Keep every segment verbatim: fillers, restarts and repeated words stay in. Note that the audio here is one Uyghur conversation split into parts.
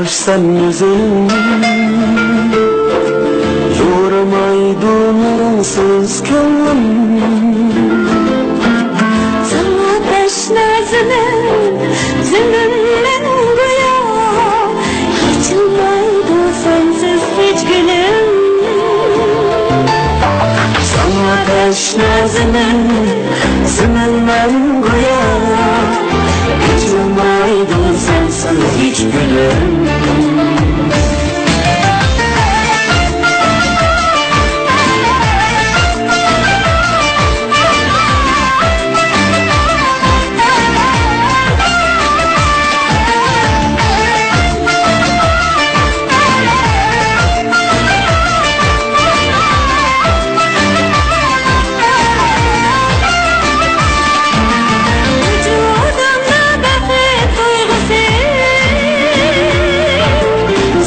سەن ئۆزۈڭ، يورۇمايدۇ نۇرۇڭسىز كۆڭلۈم. ساڭا تەشنا زېمىن، زېمىن مەن گويا، ئېچىلمايدۇ سەنسىز ھېچ گۈلۈم. ساڭا تەشنا زېمىن، زېمىن مەن گويا، ئېچىلمايدۇ سەنسىز ھېچ گۈلۈم.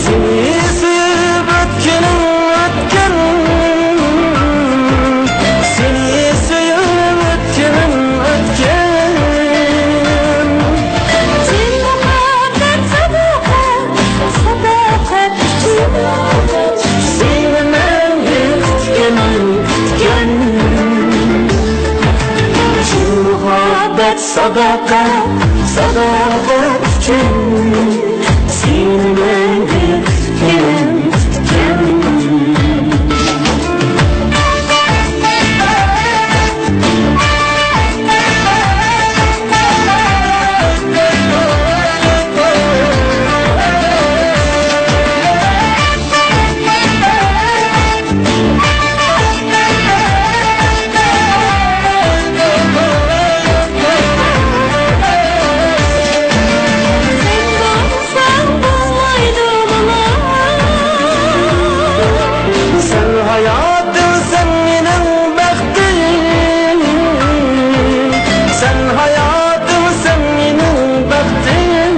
سېنى سۆيۈپ ئۆتكىنىم ئۆتكەن، سېنى سۆيۈپ ئۆتكىنىم ئۆتكەن. سېنى مۇھەببەت، ساداقەت، ساداقەت ئۈچۈن، سېنى مەڭگۈ كۈتكىنىم كۈتكەن. شۇ مۇھەببەت، ساداقەت، ساداقەت ئۈچۈن، سېنى مەڭگۈ كۈتكىنىم كۈتكەن. سەن ھاياتىم، سەن مېنىڭ بەختىم. سەن ھاياتىم، سەن مېنىڭ بەختىم.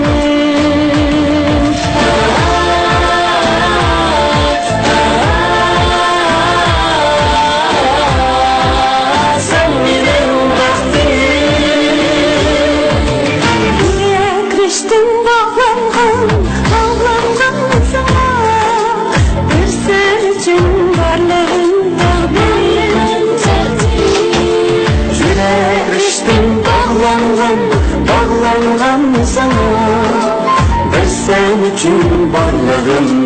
سەن مېنىڭ بەختىم. يۈرەك رىشتىم باغلانغان، باغلانغان ساڭا، بىر سەن ئۈچۈن بارلىقىم تەقدىر. يۈرەك رىشتىم باغلانغان، باغلانغان ساڭا، بىر سەن ئۈچۈن بارلىقىم